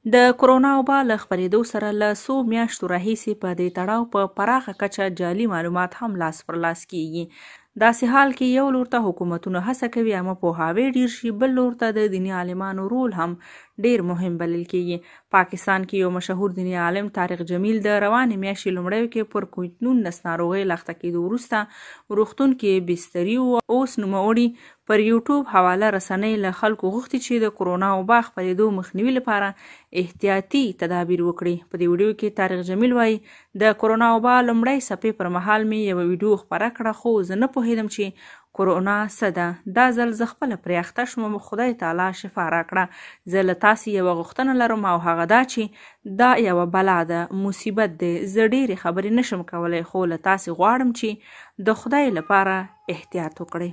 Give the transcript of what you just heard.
د کرونا وبا له خپرېدو سره له څو میاشتو راهیسې په دې تړاو په پراخه کچه جعلي معلومات هم لاس پر لاس کېږي. داسې حال کې یو لور ته حکومتونه هڅه کوي عامه پوهاوی ډېر شي، بل لور ته د دیني عالمانو رول هم ډېر مهم بلل کېږي. پاکستان کې یو مشهور دیني عالم طارق جمیل د روانې میاشتې لومړیو کې پر کوویډ 19 ناروغۍ له اخته کېدو وروسته روغتون کې بستري و. اوس نوموړي پر یوټیوب حواله رسنۍ له خلکو غوښتي چې د کرونا وبا خپرېدو مخنیوي لپاره احتیاطي تدابیر وکړي. په دې ویډیو کې طارق جمیل وايي، د کرونا وبا لومړۍ څپې پر مهال مې یوه ویډیو خپره کړه، خو زه نه پوهېدم چې کرونا څه ده. دا ځل زه خپله پرې اخته شوم، خدای تعالی شفا راکړه. زه له تاسې یوه غوښتنه لرم او هغه دا چې دا یوه بلا ده، مصیبت دی. زه ډېرې خبرې نشم کولی، خو له تاسې غواړم چې د خدای لپاره احتیاط وکړئ.